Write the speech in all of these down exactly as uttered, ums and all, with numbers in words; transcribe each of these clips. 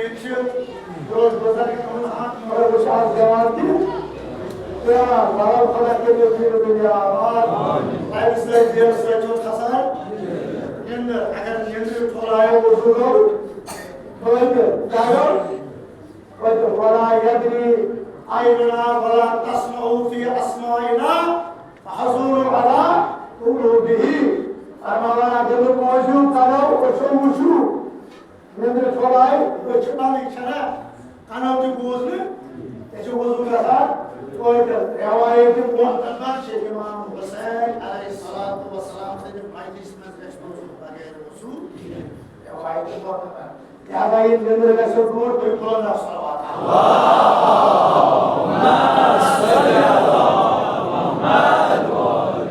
چھِ، یہِ اوس بُزرگ تُہُنٛد حق، مگر وۄنۍ چھِ آز جوان تہِ۔ تہٕ آ، بہرحال خۄدا کٔرِو یہِ دُنیا آباد۔ اَمہِ سۭتۍ دِلہٕ سۭتۍ چھُ کھسان نیٚنٛدٕر۔ اگر نیٚنٛدرِ پھۄلایو وضوٗ گوٚو، توتہِ کیٛاہ گوٚو؟ توتہِ ولا یدری عیننا ولا تسمع فی اسماعنا فحزور علی قلوبہ۔ فرماوان اگر نہٕ بوٗزِو، کَنو أچھو وٕچھِو، نیٚنٛدرِ پھۄلایہِ، أچھ چھِ بنٛدٕے، چھَنا؟ کَنو تہِ بوٗز نہٕ، تیٚلہِ چھُ وضوٗ گژھان۔ توتہِ روایت معتبر چھِ امام حسین علیہ الصلوۃ والسلام سٕنٛدِ مجلسہِ منٛز گژھِ نہٕ وضوٗ بغیر وضوٗ۔ روایت معتبر۔ لہذا یہِ نیٚنٛدٕر گژھِ دوٗر، تُہۍ بولو نا صلوات۔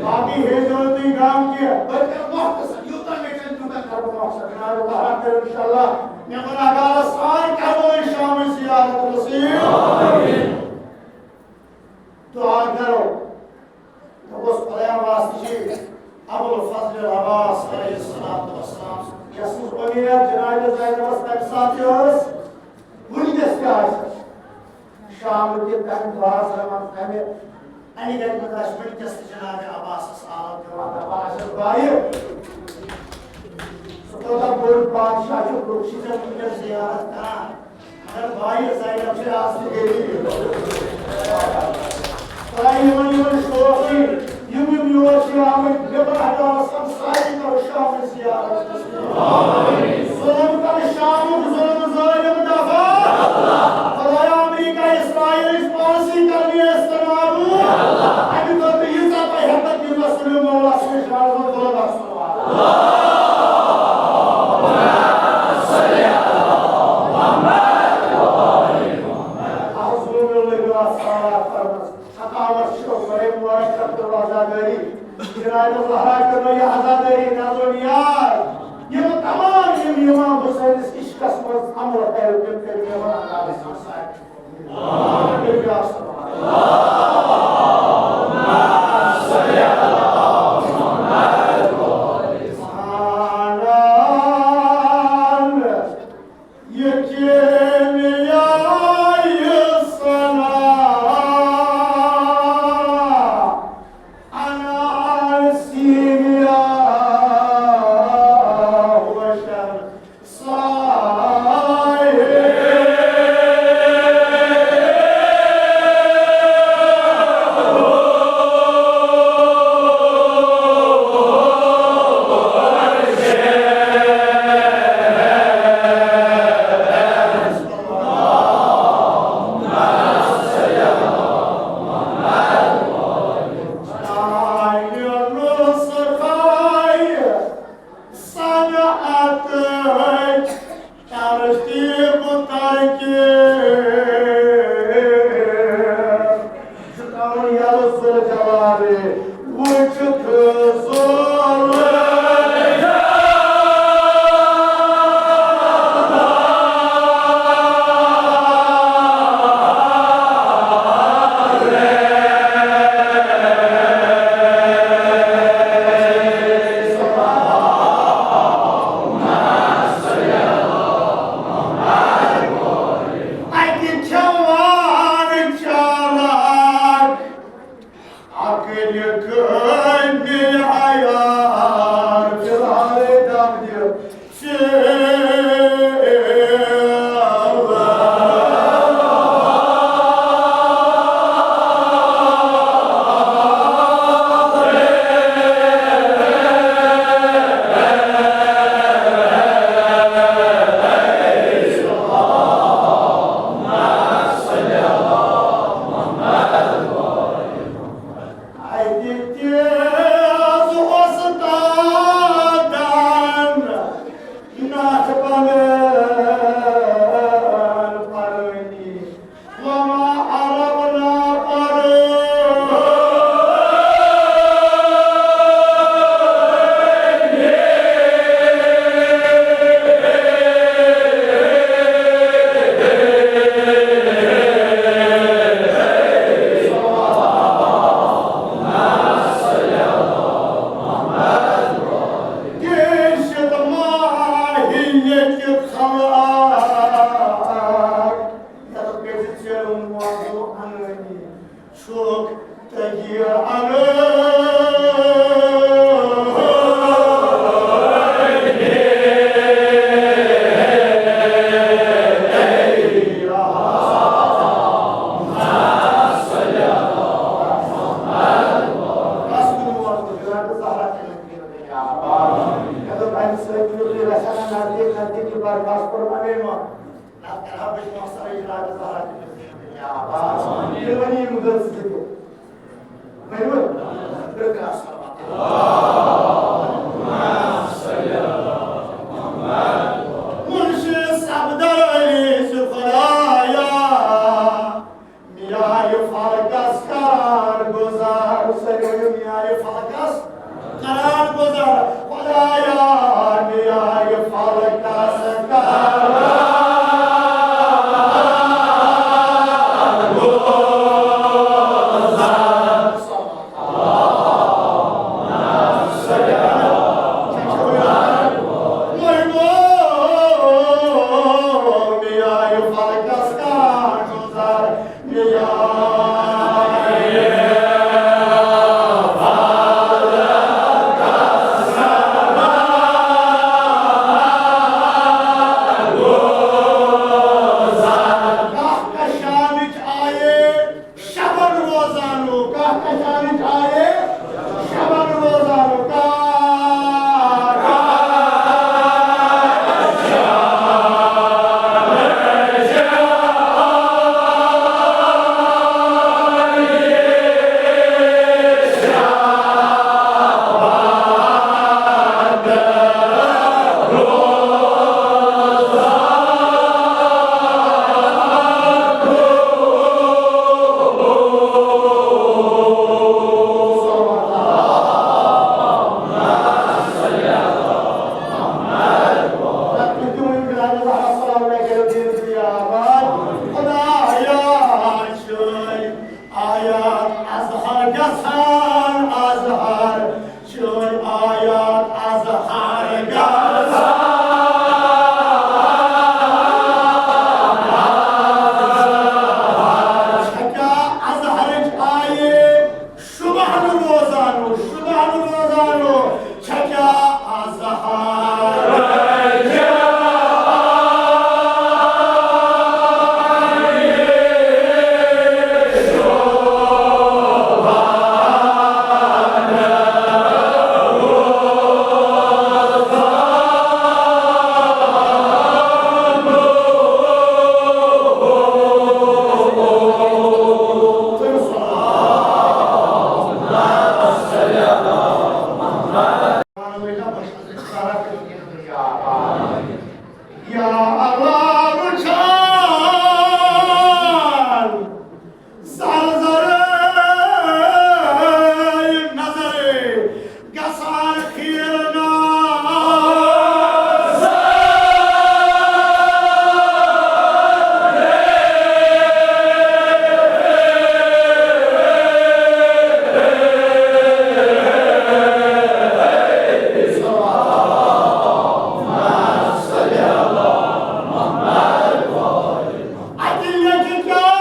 باقٕے ہیٚزیو نہٕ تُہۍ غم کینٛہہ۔ بہٕ تہِ کرٕ مۄختصر، یوٗتاہ مےٚ چھُ تیوٗتاہ کرٕ بہٕ مۄختصر۔ جناب اللہ رحم کٔرِو انشاءاللہ۔ مےٚ ووٚن اگرس سان کرو أسۍ شامٕچ زیارت نصیب۔ دعا کرو۔ دوٚپُس، خۄدایا واسطہٕ چھِ ابوالفضل العباس علیہ الصلوۃ والسلام، یَس سٕنٛز اُمید جناب زینبس تَمہِ ساتہٕ تہِ ٲس، وٕنکیٚس تہِ آسہِ۔ شام کہِ تَمہِ دۄہَس رَوان تَمہِ اَنہِ گَرِ منٛز آسہِ وٕنکیٚس تہِ جناب عباسَس آلت دِوان، دَپان، "اَسہِ بایہِ، ژٕ کوٗتاہ بوٚڑ بادشاہ چھُکھ، لُکھ چھِ ژےٚ وٕنکیٚس زیارت کران۔" مگر بھائی، زینب چھِ آز تہِ غریب۔ تۄہہِ یِمن، یِمن شوقٕے، یِم، یِم یور چھِ آمٕتۍ، مےٚ باسان سمساے کرو شامٕچ زیارت۔ ظلم کر شامُک، ظلم ظٲلم دفع۔ خدایا، امریکہ اسرائیلٕچ پالیسی کر یہِ استعمال۔ امہِ خٲطرٕ ییٖژاہ تۄہہِ ہٮ۪کتھ، ییٖژاہ سُنٛد مولا سٕنٛز شان ظلم۔ آز ووٚن مےٚ لٔگِو اَتھ سارا فرمَس۔ ستاوَس چھُ بڑے مبارک کرتو عزاداری۔ جناب زہرا کرو یہ عزاداری نظر و نیاز۔ یہ تمام یہ امام حسین اس عشق اس مز عمل ہے، تم کے لیے ہمارا نام ہے۔ صنعت ترتیب ترکیب۔ جھکاؤں یلہٕ ذوالجلال وٕچھِتھ ظلم۔ خاص قربانی ما. نہ کرا بچ مقصد اجرا زہرا دنیا آباد. یہ ونی مدد سے تو. ونی ونی. مرشد صفدر علی سے خدایا، میای فلکس قرار گزار، سرین میای فلکس قرار گزار، خدایا میای فلکس قرار گزار. کہکشانٕچ آیے شبن روزانو، کہکشانٕچ آیے شبن روزانو، کہکشانٕچ آیات اظہار گژھان، اظہار چٲنۍ آیات اظہار گژھان. چھکیا اظہرٕچ آیہِ شبہن روزانو، شبہن روزانو، چھکیا اظہار. یا اللہ، وٕچھان زر زر نظر گژھان پھیرنہٕ. اَتہِ لیکھِ کیٛاہ؟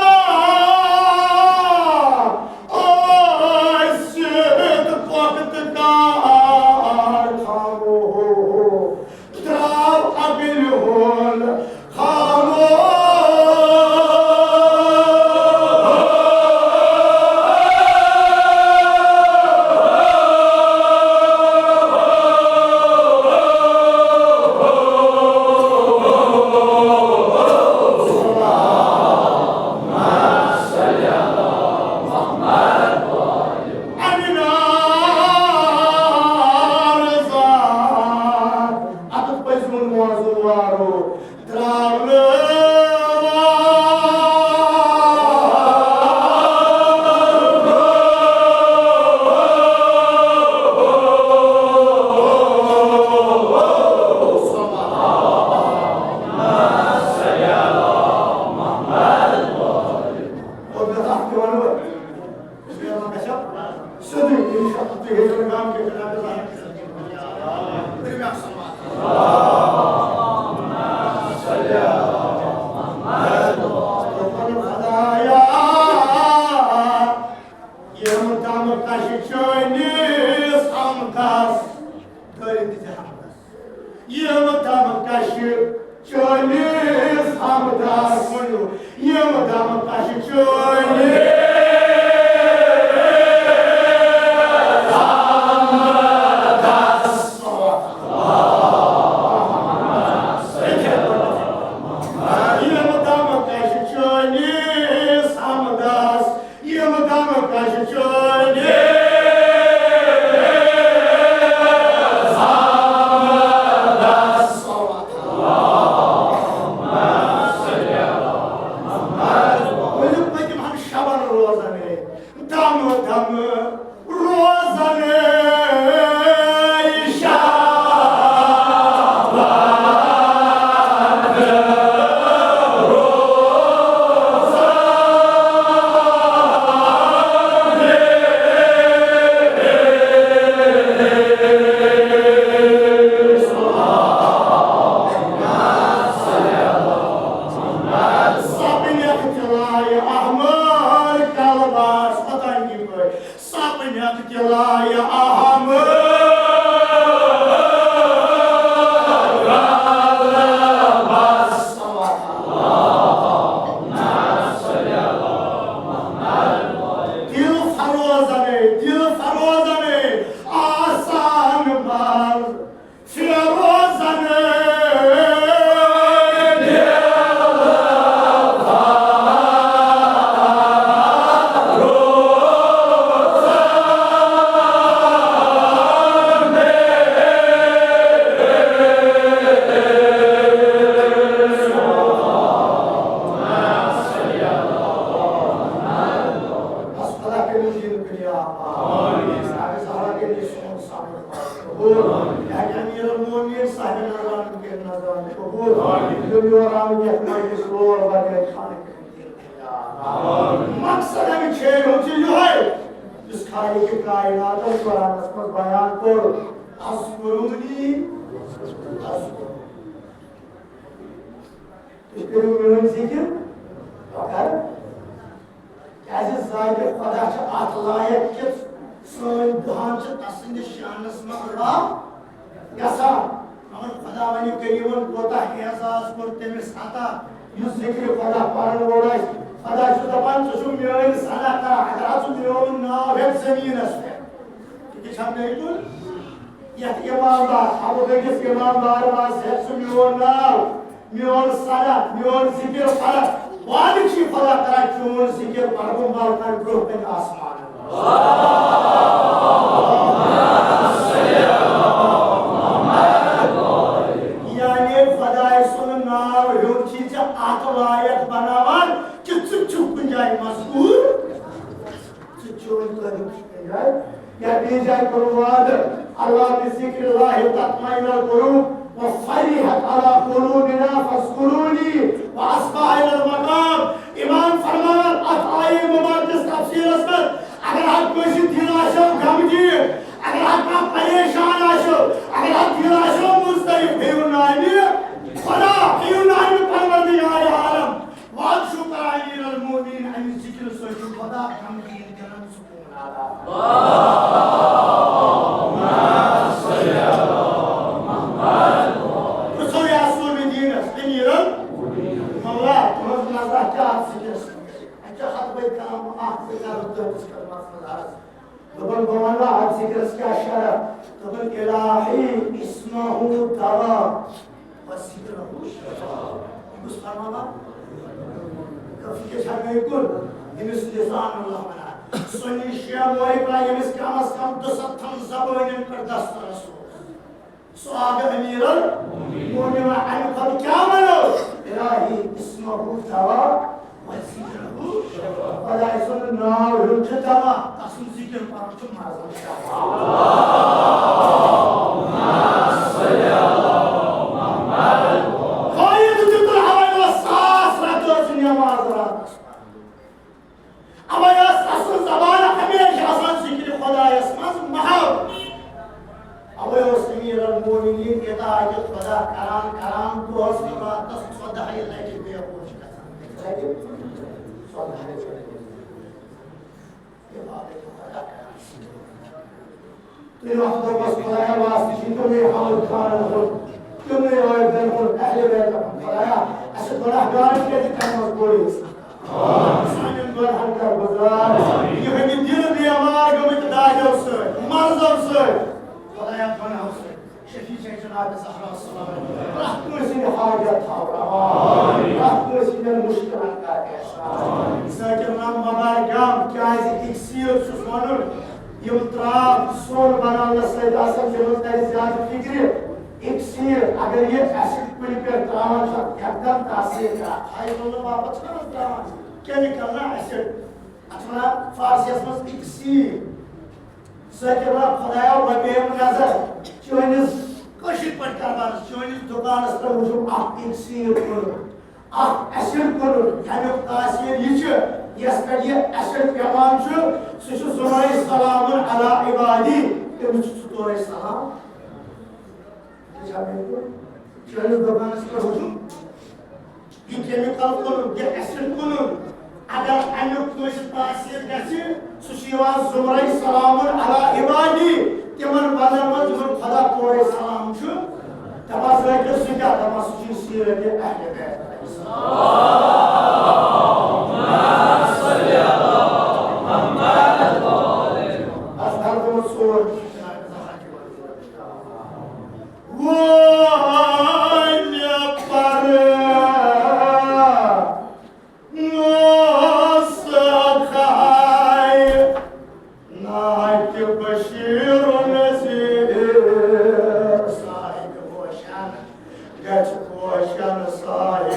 ٲسِتھ وقت کار خاموش، درٛاو عقلہِ ہُنٛد خاموش. اَتٮ۪تھ پٔزۍ ووٚن موضوع وارو ترٛاونہٕ. اور بیٛاکھ اَکھ تہِ وَنہٕ بہٕ. سیوٚدُے، اِنشاءاللہ، تُہۍ ہیٚیِو نہٕ غم کینٛہہ، جناب ظاہر۔ خدایا، یِم دم کش چٲنِس آمدس، دٲرِتھ دِژ حمدس۔ یِم دم کش چٲنِس آمدس، ؤنِو، یِم دم کش چٲنِس آمدس۔ صاحب نظرانن کٔرِو نظرانہٕ قبوٗل۔ یِم یور آمٕتۍ یَتھ مجلس لول بنٲوِتھ خانہٕ کٔرِو۔ مقصد اَمہِ چھے یوت چھُ یِہوٚے، یُس خالق کائناتن قرآنس منٛز بیان کوٚر، "اذکرونی اذکرکم۔" تُہۍ کٔرِو میٲنۍ ذِکِر، بہٕ کرٕ۔ کیازِ ذاتِ خۄدا چھِ اَتھ لایق کہِ سٲنۍ دُعا چھِ تسٕنٛدِس شانس منٛز رب گژھان۔ مگر خۄداوندِ کریٖمن کوٗتاہ اعزاز کوٚر تٔمِس عطا، یُس ذِکرِ خۄدا پرن وول آسہِ۔ خۄدا چھُ دپان، "ژٕ چھُکھ میٲنۍ صلاح کران، اگر ژٕ میون ناو ہٮ۪کھ زٔمیٖنس پٮ۪ٹھ۔" یہِ چھا بِلکُل؟ یتھ ایماندار، ابو بکرس ایماندار آسہِ، ہٮ۪کھ ژٕ میون ناو، میون صلاح، میون ذِکر پرکھ۔ وعدٕ چھُ خۄدا کران، چون ذِکر پرٕ بہٕ ملکن برونٛہہ کنہِ آسمانن۔ یعنی خۄداے سُنٛد ناو ہیوٚر چھُے ژےٚ اتھ لایق بناوان کہِ ژٕ چھُکھ کُنہِ جایہِ مذکوٗر۔ ژٕ چون تعریف چھُ کُنہِ جایہِ۔ یا بیٚیہِ جایہِ کوٚرُن وعدٕ، "الا بذکر اللہ تطمئن القلوب، و فرحت علی قلوبنا فاذکرونی و اصبح الی المقام۔" امام فرماوان اتھ آیہِ مبارکس تفسیرس منٛز، اگر حق کٲنٛسہِ دل آسیو غمگیٖن، اگر حق کانٛہہ پریشان آسیو، اگر حق دل آسیو مضطرب، ہیٚیِو ناوِ خۄدا، ہیٚیِو ناوِ پروردگار عالم۔ وعدٕ چھُ کران امیر المومنین، امہِ ذِکرِ سۭتۍ چھُ خۄدا غمگیٖن کران سکوٗن عطا۔ پرٛژھو یا سوٗنہٕ دیٖنس، امیٖرن، مولا، تُہٕنٛز نظر کیٛاہ آسہِ ذِکرس منٛز؟ اَتہِ چھِ ہتہٕ بٔدۍ کلام، اکھ زٕ کرٕ بہٕ تُہٕنٛدِس خدمتس منٛز عرض۔ دوٚپُن، بہٕ وَنہٕ اَتھ ذِکرَس کیٛاہ شرف؟ دوٚپُن، الٰہی اسمہ دوا و ذکرہ شفا۔ یہِ کُس فرماوان؟ کٲفی چھا مےٚ کُن؟ ییٚمِس لسان اللہ وَنان۔ سُنی شیعہ مورِ پران، ییٚمِس کم از کم دُسَتتھن زبٲنٮ۪ن پٮ۪ٹھ دسترس اوس۔ سُہ آو امیر المومنین، امہِ کھۄتہٕ کیٛاہ وَنو؟ الٰہی اسمہ دوا و ذکرہ شفا۔ خۄداے سُنٛد ناو ہیوٚن چھُ دوا، تسُنٛد ذِکر پَرُن چھُ مَرضَن شفا۔ فٲیدٕ دیُت الحوالہ ساس رَٹو ژٕ نٮ۪ماز راتَس پَران۔ اَوَے ٲس اَصٕل زبان ہمیشہِ آسان ذِکرِ خۄدایَس منٛز محو۔ اَوَے اوس امیر المومنین اطاعتِ خۄدا کران، کران دۄہَس تہٕ راتَس ژۄدہَے لَٹہِ بے ہوش گژھان۔ کٔژِ لَٹہِ؟ ژۄدہَے لَٹہِ۔ عبادتِ خۄدا کران۔ تُہۍ وَنہٕ دوٚپمَس، خۄدایا، واسطہٕ چھُے تِمنٕے حمد خانَن ہُنٛد، تِمنٕے عٲبدَن ہُنٛد، اہلِ بیتَن ہُنٛد۔ خۄدایا، اَسہِ گۄناہگارَن کیٛازِ کَرِ منٛز پوٗرٕ؟ سانٮ۪ن گۄناہَن کَر گُزار۔ یِہٕنٛدِ دِل بیمار گٔمٕتۍ دادیو سۭتۍ، مرضو سۭتۍ، خۄدایا، گۄناہو سۭتۍ۔ شفیع چھِ جناب زہرا صلی اللہ علیہ وسلم۔ پرٛٮ۪تھ کٲنٛسہِ ہٕنٛدۍ حاجت تھاو روا۔ پرٛٮ۪تھ کٲنٛسہِ ہٕنٛدٮ۪ن مُشکِلَن کَر احسان۔ ذٲکِر نام مبارک گام، کیٛازِ اِکسیٖر چھُس وَنُن، یِم ترٛاو سۄن بَناونَس سۭتۍ آسَن، تِمَن تَرِ زیادٕ فِکرِ۔ اِکسیٖر، اگر یہِ ایسڈ کُنہِ پٮ۪ٹھ ترٛاوان چھِ، یَکدَم تاثیر کَران۔ ہاے روزنہٕ باپَتھ چھِنہ حظ ترٛاوان کیمِکل نہ ایسڈ؟ اَتھ چھِ وَنان فارسیَس منٛز اِکسیٖر۔ سۭتۍ وَنان، خۄدایا، وۄنۍ پیٚیَم نظر چٲنِس کٲشِر پٲٹھۍ کَربارَس، چٲنِس دُکانَس پٮ۪ٹھ وٕچھُم اَکھ اِکسیٖر کٕنُن، اَکھ ایسِڈ کٕنُن، ییٚمیُک تاثیر یہِ چھُ، یَس پٮ۪ٹھ یہِ ایسِڈ پٮ۪وان چھُ، سُہ چھُ زُمرَے سلامُن علی عبادی، تٔمِس چھُ سُہ تورَے سلام۔ یہِ چھا بِلکُل؟ چٲنِس دُکانَس پٮ۪ٹھ وٕچھُم، یہِ کیمِکل کٕنُن، یہِ ایسڈ کٕنُن، اگر امیُک کٲنٛسہِ تاثیر گژھِ، سُہ چھُ یِوان زُمرَے سلامُن علی عبادی، تِمن بندن منٛز یِمن خۄدا تورے سلام چھُ دپان۔ ذٲکِر سُہ کیٛاہ دپان؟ سُہ چھُ سیٖرت اہلِ بیت علیہ السلام۔ بس کر گوٚمُت سون۔ وۄنۍ پَرٕ نسخہٕ نعتِ بشیر و نذیر۔ صاحب ہوشن گژھِ ہوشن صاحب۔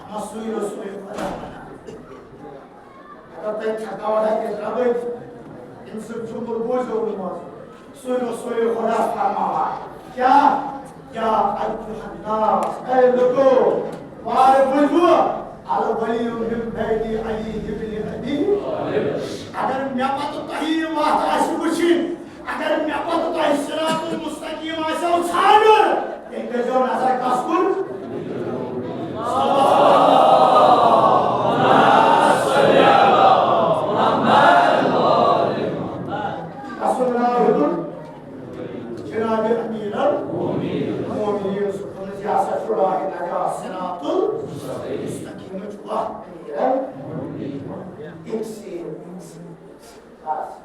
اما سُے اوس سُے خۄدا وَنان۔ اگر تۄہہِ تھکاوٹ آسہِ ترٛاوٕنۍ، أمۍ سُنٛد جملہٕ بوٗزِو نہٕ منٛز۔ سُے اوس سُے خۄدا فرماوان۔ کیٛاہ؟ یا ایھا الناس، اے لُکو، وارٕ بوٗزِو، الولی من بعدی علی ابن ابی۔ اگر مےٚ پتہٕ تۄہہِ یہِ وَتھ آسہِ وٕچھِنۍ، اگر مےٚ پتہٕ تۄہہِ صراط المستقیم آسیو ژھانڈُن، تیٚلہِ کٔرۍزیو نظر کس کُن؟ کس کُن ناو ہیوٚتُن؟ جناب امیر المومنین صٲبُن، یہِ ہسا چھُ راہِ نجات، صراط المستقیمٕچ وَتھ۔ امیر المومنین۔ اِکسیر، اِکسیر، اِکسیر۔ بس۔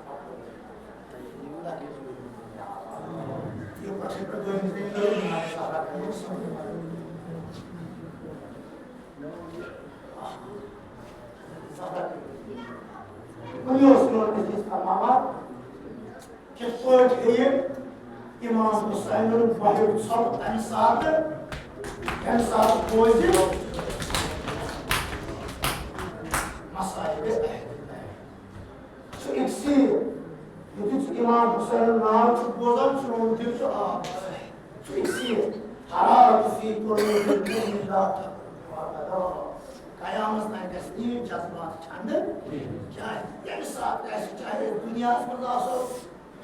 کُنہِ اوس یِوان أسۍ ٲسۍ فرماوان، کِتھ پٲٹھۍ ہیٚیہِ امام حسینُن بۄہیُک ژھۄپہٕ تَمہِ ساتہٕ، تَمہِ ساتہٕ بوزِ مصائب اہل بیت۔ چھُ أکسٕے، یُتھُے ژٕ امام حسینُن ناو چھُکھ بوزان، چون دِل چھُ آب گژھان۔ چھُ أکسٕے، حرارت فی قلوب المؤمن لا تبلغ ابدا۔ قیامت تام گژھِ نہٕ یہِ جذبات ٹھنڈٕ کینٛہہ۔ ییٚمہِ ساتہٕ تہِ آسہِ، چاہے أسۍ دُنیاہَس منٛز آسو،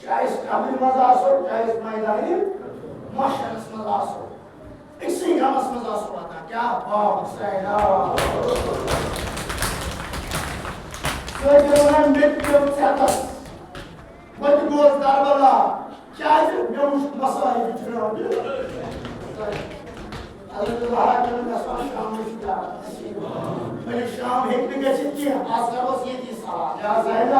چاہے أسۍ قبرِ منٛز آسو، چاہے أسۍ میدانِ محشرَس منٛز آسو، أکسٕے غمَس منٛز آسو واتان۔ کیٛاہ پاک سیدا۔ سۭتۍ وَنان مےٚ تہِ پیوٚو ژٮ۪تَس، بہٕ تہِ گوس دربلا، کیٛازِ مےٚ وُچھ مصائب جناب۔ حضرت زہرا کٔرٕن مےٚ سۭتۍ شامٕچ زیارت نصیب۔ مےٚ شام ہیٚکہِ نہٕ گٔژھِتھ کینٛہہ، آز کَرو أسۍ ییٚتی سلام۔ یا زینب،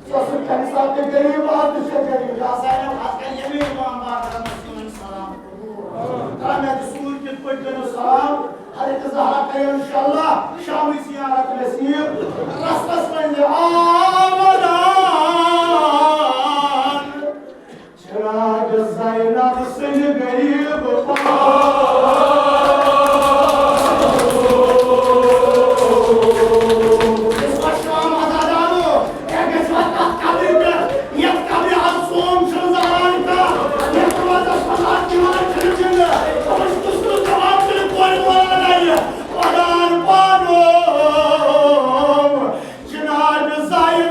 ژٕ ٲسٕکھ تَمہِ ساتہٕ تہِ غریٖب، آز تہِ چھَکھ غریٖب۔ یا زینب، آز کَرِ ییٚمے امام بارگاہ منٛز سٲنۍ سلام قبوٗل۔ ترٛاو مےٚ تہِ سوٗرۍ کِتھ پٲٹھۍ کٔرِو سلام۔ حضرت زہرا کٔرِو انشاءاللہ شامٕچ زیارت نصیب۔ رستس منٛز آمدان جناب زینب سٕنٛدِ غریٖب پاک۔ یُس وۄنۍ شام عزادارو، ہے گژھِ وۄنۍ تتھ قبرِ پٮ۪ٹھ، یتھ قبرِ آز ژوم چھُنہٕ زالان کانٛہہ، یتھ روزس منٛز آز دِوان چھُنہٕ جِنہٕ، تِمن چھُ سُہ جواب چھُنہٕ کورِ بولان لگہِ۔ ودان پانو جناب زاہد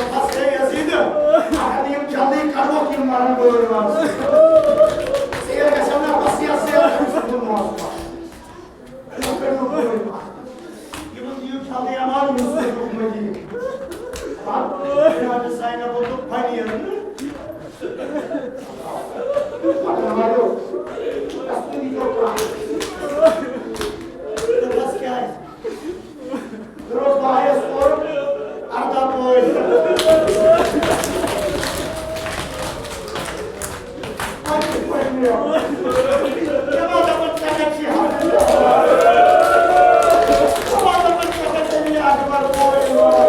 بس ہے یزید، اگر یِم جلدی کڑوکھ، یِم مرن بٲے وارٕ۔ ژیر گژھن نا بس یتھ ژیر گژھن سکوٗل موسمس۔ یِمن دِیِو جلدی امان، یُس تُہۍ حُکمٕے دِیِو۔ پتہٕ جناب زینب دوٚپ، وۄنۍ نیرن نہٕ۔ پتہٕ مٲرِو۔ تس کُن ییٖزیو کانٛہہ۔ دوٚپمس، کیٛازِ؟ درٛوگ بایَس کوٚر اَرداہ پٲٹھۍ۔ پَتہٕ کِتھ پٲٹھۍ مِلیو؟ مےٚ ما دَپَن ژےٚ کَتہِ چھِ ہَتھ؟ ژٕ ما دَپَن ژےٚ کَتہِ چھِ یہِ اَکبر پٲٹھۍ؟